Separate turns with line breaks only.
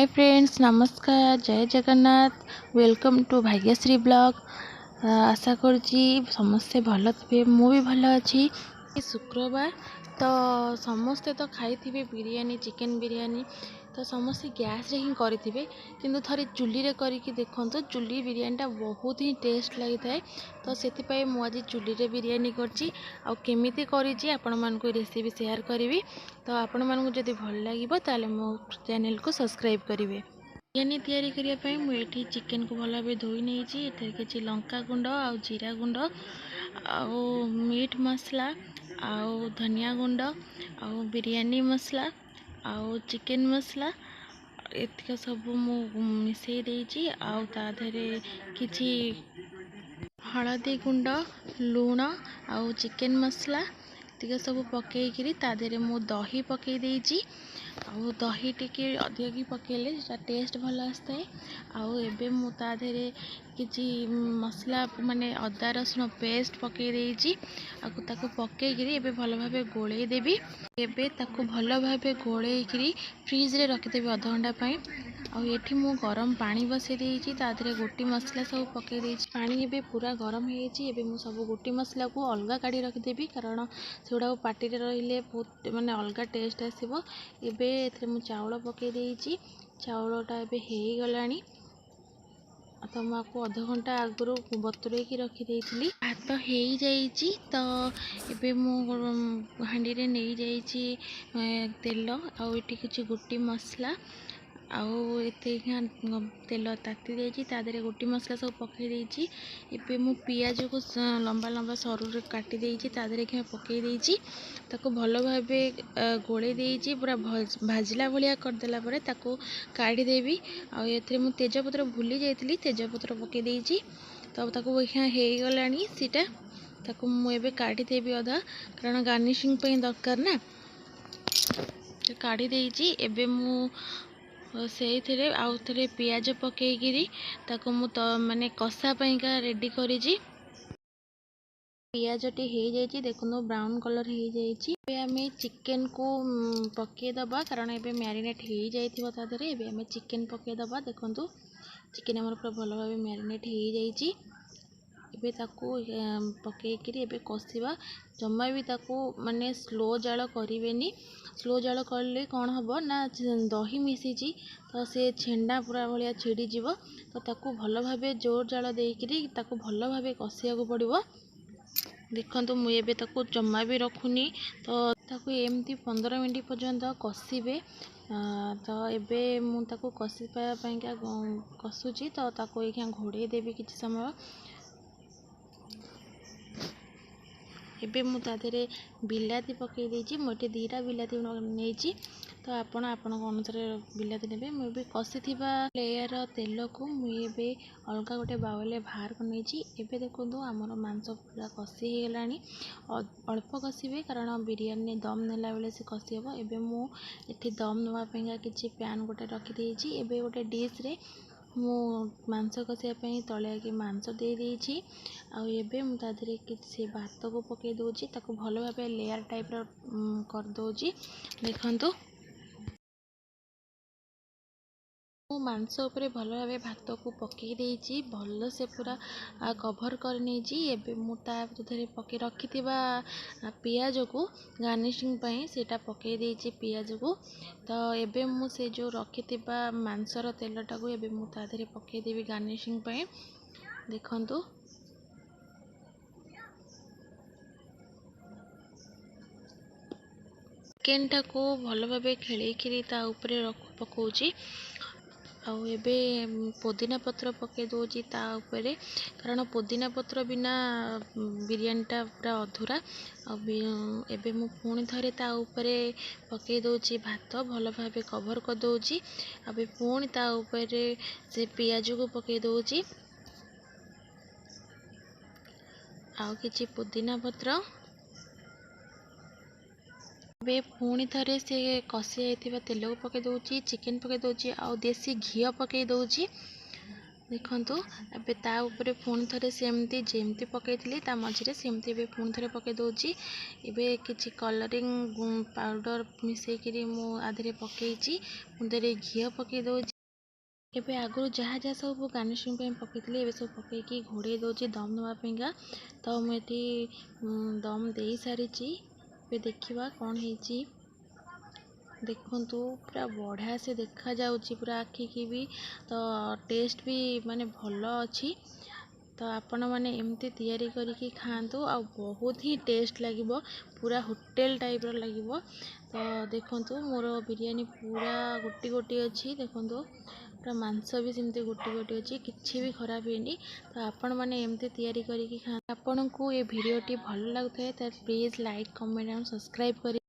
ହାଏ friends, ନମସ୍କାର, ଜୟ Jagannath. Welcome to Bhagyashree blog. ଆଶା କରୁଛି ସମସ୍ତେ ଭଲ ଥିବେ, ମୁଁ ବି ଭଲ ଅଛି। ଶୁକ୍ରବାର ତ ସମସ୍ତେ ତ ଖାଇଥିବେ ବିରିୟାନୀ, ଚିକେନ୍ ବିରିୟାନୀ ତ ସମସ୍ତେ ଗ୍ୟାସ୍ରେ ହିଁ କରିଥିବେ, କିନ୍ତୁ ଥରେ ଚୁଲିରେ କରିକି ଦେଖନ୍ତୁ। ଚୁଲି ବିରିୟାନୀଟା ବହୁତ ହିଁ ଟେଷ୍ଟ ଲାଗିଥାଏ। ତ ସେଥିପାଇଁ ମୁଁ ଆଜି ଚୁଲିରେ ବିରିୟାନୀ କରିଛି, ଆଉ କେମିତି କରିଛି ଆପଣମାନଙ୍କୁ ରେସିପି ସେୟାର କରିବି। ତ ଆପଣମାନଙ୍କୁ ଯଦି ଭଲ ଲାଗିବ ତାହେଲେ ମୋ ଚ୍ୟାନେଲକୁ ସବସ୍କ୍ରାଇବ୍ କରିବେ। ବିରିୟାନୀ ତିଆରି କରିବା ପାଇଁ ମୁଁ ଏଠି ଚିକେନକୁ ଭଲ ଭାବେ ଧୋଇ ନେଇଛି। ଏଥିରେ କିଛି ଲଙ୍କା ଗୁଣ୍ଡ ଆଉ ଜିରା ଗୁଣ୍ଡ ଆଉ ମିଟ୍ ମସଲା ଆଉ ଧନିଆ ଗୁଣ୍ଡ ଆଉ ବିରିୟାନୀ ମସଲା ଆଉ ଚିକେନ୍ ମସଲା, ଏତିକ ସବୁ ମୁଁ ମିଶାଇ ଦେଇଛି। ଆଉ ତା ଦେହରେ କିଛି ହଳଦୀ ଗୁଣ୍ଡ, ଲୁଣ ଆଉ ଚିକେନ୍ ମସଲା ଏତିକ ସବୁ ପକାଇକିରି ତା ଦେହରେ ମୁଁ ଦହି ପକାଇ ଦେଇଛି। ଆଉ ଦହି ଟିକେ ଅଧିକ ପକାଇଲେ ସେଟା ଟେଷ୍ଟ ଭଲ ଆସିଥାଏ। ଆଉ ଏବେ ମୁଁ ତା ଦେହରେ କିଛି ମସଲା, ମାନେ ଅଦା ରସୁଣ ପେଷ୍ଟ ପକାଇ ଦେଇଛି। ଆଉ ତାକୁ ପକାଇକିରି ଏବେ ଭଲ ଭାବେ ଗୋଳେଇ ଦେବି। ଏବେ ତାକୁ ଭଲ ଭାବେ ଗୋଳେଇକିରି ଫ୍ରିଜରେ ରଖିଦେବି ଅଧଘଣ୍ଟା ପାଇଁ। ଆଉ ଏଠି ମୁଁ ଗରମ ପାଣି ବସାଇ ଦେଇଛି, ତା ଦେହରେ ଗୋଟି ମସଲା ସବୁ ପକାଇ ଦେଇଛି। ପାଣି ଏବେ ପୁରା ଗରମ ହେଇଯାଇଛି। ଏବେ ମୁଁ ସବୁ ଗୋଟି ମସଲାକୁ ଅଲଗା କାଢ଼ି ରଖିଦେବି, କାରଣ ସେଗୁଡ଼ାକ ପାଟିରେ ରହିଲେ ବହୁତ ମାନେ ଅଲଗା ଟେଷ୍ଟ ଆସିବ। ଏବେ ଏଥିରେ ମୁଁ ଚାଉଳ ପକାଇ ଦେଇଛି। ଚାଉଳଟା ଏବେ ହେଇଗଲାଣି। ତ ମୁଁ ଆକୁ ଅଧଘଣ୍ଟା ଆଗରୁ ବତୁରେଇକି ରଖିଦେଇଥିଲି। ଭାତ ହେଇଯାଇଛି। ତ ଏବେ ମୁଁ ହାଣ୍ଡିରେ ନେଇଯାଇଛି ତେଲ ଆଉ ଏଠି କିଛି ଗୋଟି ମସଲା, ଆଉ ଏତେ ତେଲ ତାତି ଯାଇଛି, ତା ଦେହରେ ଗୋଟି ମସଲା ସବୁ ପକାଇ ଦେଇଛି। ଏବେ ମୁଁ ପିଆଜକୁ ଲମ୍ବା ଲମ୍ବା ସରୁରେ କାଟି ଦେଇଛି, ତା ଦେହରେ ପକାଇ ଦେଇଛି। ତାକୁ ଭଲ ଭାବେ ଗୋଳେଇ ଦେଇଛି, ପୁରା ଭାଜିଲା ଭଳିଆ କରିଦେଲା ପରେ ତାକୁ କାଢ଼ିଦେବି। ଆଉ ଏଥିରେ ମୁଁ ତେଜପତ୍ର ଭୁଲି ଯାଇଥିଲି, ତେଜପତ୍ର ପକାଇ ଦେଇଛି। ତ ତାକୁ ହେଇଗଲାଣି ସେଇଟା, ତାକୁ ମୁଁ ଏବେ କାଢ଼ିଦେବି ଅଧା, କାରଣ ଗାର୍ନିସିଂ ପାଇଁ ଦରକାର ନା। କାଢ଼ି ଦେଇଛି। ଏବେ ମୁଁ ସେଇଥିରେ ଆଉ ଥରେ ପିଆଜ ପକାଇକିରି ତାକୁ ମୁଁ ତ ମାନେ କଷା ପାଇଁକା ରେଡ଼ି କରିଛି। ପିଆଜଟି ହେଇଯାଇଛି, ଦେଖନ୍ତୁ ବ୍ରାଉନ୍ କଲର୍ ହେଇଯାଇଛି। ଏବେ ଆମେ ଚିକେନକୁ ପକାଇଦେବା, କାରଣ ଏବେ ମ୍ୟାରିନେଟ୍ ହେଇଯାଇଥିବ ତା ଦେହରେ। ଏବେ ଆମେ ଚିକେନ ପକାଇଦେବା। ଦେଖନ୍ତୁ, ଚିକେନ ଆମର ପୁରା ଭଲ ଭାବେ ମ୍ୟାରିନେଟ୍ ହେଇଯାଇଛି। ଏବେ ତାକୁ ପକାଇକିରି ଏବେ କଷିବା। ଜମା ବି ତାକୁ ମାନେ ସ୍ଲୋ ଜାଳ କରିବେନି। ସ୍ଲୋ ଜାଳ କଲେ କ'ଣ ହେବ ନା, ଦହି ମିଶିଛି ତ ସେ ଛେଣ୍ଡା ପୁରା ଭଳିଆ ଛିଡ଼ିଯିବ। ତ ତାକୁ ଭଲ ଭାବେ ଜୋର ଜାଳ ଦେଇକିରି ତାକୁ ଭଲ ଭାବେ କଷିବାକୁ ପଡ଼ିବ। ଦେଖନ୍ତୁ, ମୁଁ ଏବେ ତାକୁ ଜମା ବି ରଖୁନି। ତ ତାକୁ ଏମିତି 15 ମିନିଟ୍ ପର୍ଯ୍ୟନ୍ତ କଷିବେ। ତ ଏବେ ମୁଁ ତାକୁ କଷିବା ପାଇଁକା କଷୁଛି। ତ ତାକୁ ଏଇଖିଣା ଘୋଡ଼େଇ ଦେବି କିଛି ସମୟ। ଏବେ ମୁଁ ତା ଦେହରେ ବିଲାତି ପକାଇ ଦେଇଛି। ମୁଁ ଏଠି 2ଟା ବିଲାତି ନେଇଛି, ତ ଆପଣ ଆପଣଙ୍କ ଅନୁସାରେ ବିଲାତି ନେବେ। ମୁଁ ଏବେ କଷିଥିବା ଲେୟର ତେଲକୁ ମୁଁ ଏବେ ଅଲଗା ଗୋଟେ ବାଉଲରେ ବାହାର କରି ନେଇଛି। ଏବେ ଦେଖନ୍ତୁ, ଆମର ମାଂସ ପୁରା କଷି ହେଇଗଲାଣି। ଅଳ୍ପ କଷିବେ, କାରଣ ବିରିୟାନୀ ଦମ୍ ନେଲା ବେଳେ ସେ କଷି ହେବ। ଏବେ ମୁଁ ଏଠି ଦମ୍ ନେବା ପାଇଁକା କିଛି ପ୍ୟାନ୍ ଗୋଟେ ରଖିଦେଇଛି। ଏବେ ଗୋଟେ ଡିସ୍ରେ ମୁଁ ମାଂସ କଷିବା ପାଇଁ ତଳେ ଆଗେ ମାଂସ ଦେଇଦେଇଛି, ଆଉ ଏବେ ମୁଁ ତା ଦେହରେ କିଛି ଭାତକୁ ପକାଇ ଦେଉଛି। ତାକୁ ଭଲ ଭାବେ ଲେୟାର ଟାଇପ୍ର କରିଦେଉଛି। ଦେଖନ୍ତୁ, ମୁଁ ମାଂସ ଉପରେ ଭଲ ଭାବେ ଭାତକୁ ପକାଇ ଦେଇଛି, ଭଲସେ ପୁରା କଭର୍ କରିନେଇଛି। ଏବେ ମୁଁ ତା ଦେହରେ ପକାଇ ରଖିଥିବା ପିଆଜକୁ ଗାର୍ନିସିଂ ପାଇଁ ସେଇଟା ପକାଇ ଦେଇଛି ପିଆଜକୁ। ତ ଏବେ ମୁଁ ସେ ଯେଉଁ ରଖିଥିବା ମାଂସର ତେଲଟାକୁ ଏବେ ମୁଁ ତା ଦେହରେ ପକାଇଦେବି ଗାର୍ନିସିଂ ପାଇଁ। ଦେଖନ୍ତୁ, ଚିକେନଟାକୁ ଭଲ ଭାବେ ଖେଳେଇକିରି ତା ଉପରେ ପକାଉଛି। ଆଉ ଏବେ ପୋଦିନା ପତ୍ର ପକାଇ ଦେଉଛି ତା ଉପରେ, କାରଣ ପୋଦିନା ପତ୍ର ବିନା ବିରିୟାନୀଟା ପୁରା ଅଧୁରା। ଆଉ ଏବେ ମୁଁ ପୁଣି ଥରେ ତା ଉପରେ ପକାଇ ଦେଉଛି ଭାତ, ଭଲ ଭାବେ କଭର୍ କରିଦେଉଛି। ଏବେ ପୁଣି ତା ଉପରେ ସେ ପିଆଜକୁ ପକାଇ ଦେଉଛି ଆଉ କିଛି ପୋଦିନା ପତ୍ର। ଏବେ ପୁଣି ଥରେ ସେ କଷି ଯାଇଥିବା ତେଲକୁ ପକାଇ ଦେଉଛି, ଚିକେନ୍ ପକାଇ ଦେଉଛି ଆଉ ଦେଶୀ ଘିଅ ପକାଇ ଦେଉଛି। ଦେଖନ୍ତୁ, ଏବେ ତା ଉପରେ ପୁଣି ଥରେ ସେମିତି ଯେମିତି ପକାଇଥିଲି ତା ମଝିରେ, ସେମିତି ଏବେ ପୁଣି ଥରେ ପକାଇ ଦେଉଛି। ଏବେ କିଛି କଲରିଂ ପାଉଡ଼ର ମିଶାଇକିରି ମୁଁ ଆ ଦେହରେ ପକାଇଛି। ପୁଣି ଥରେ ଘିଅ ପକାଇ ଦେଉଛି। ଏବେ ଆଗରୁ ଯାହା ଯାହା ସବୁ ଗାର୍ନିସିଂ ପାଇଁ ପକାଇଥିଲି, ଏବେ ସବୁ ପକାଇକି ଘୋଡ଼େଇ ଦେଉଛି ଦମ୍ ଦେବା ପାଇଁକା। ତ ମୁଁ ଏଠି ଦମ୍ ଦେଇସାରିଛି। ଏବେ ଦେଖିବା କ'ଣ ହେଇଛି। ଦେଖନ୍ତୁ, ପୁରା ବଢ଼ିଆ ସେ ଦେଖାଯାଉଛି ପୁରା ଆଖିକି ବି, ତ ଟେଷ୍ଟ ବି ମାନେ ଭଲ ଅଛି। ତ ଆପଣମାନେ ଏମିତି ତିଆରି କରିକି ଖାଆନ୍ତୁ ଆଉ ବହୁତ ହିଁ ଟେଷ୍ଟ ଲାଗିବ, ପୁରା ହୋଟେଲ ଟାଇପ୍ର ଲାଗିବ। ତ ଦେଖନ୍ତୁ, ମୋର ବିରିୟାନୀ ପୁରା ଗୋଟି ଗୋଟି ଅଛି। ଦେଖନ୍ତୁ, ପୁରା ମାଂସ ବି ସେମିତି ଗୋଟି ଗୋଟି ଅଛି, କିଛି ବି ଖରାପ ହେଇନି। ତ ଆପଣମାନେ ଏମିତି ତିଆରି କରିକି ଖାଆନ୍ତୁ। ଆପଣଙ୍କୁ ଏ ଭିଡ଼ିଓଟି ଭଲ ଲାଗୁଥାଏ ତ ପ୍ଲିଜ୍ ଲାଇକ୍, କମେଣ୍ଟ ଆଉ ସବସ୍କ୍ରାଇବ୍ କରି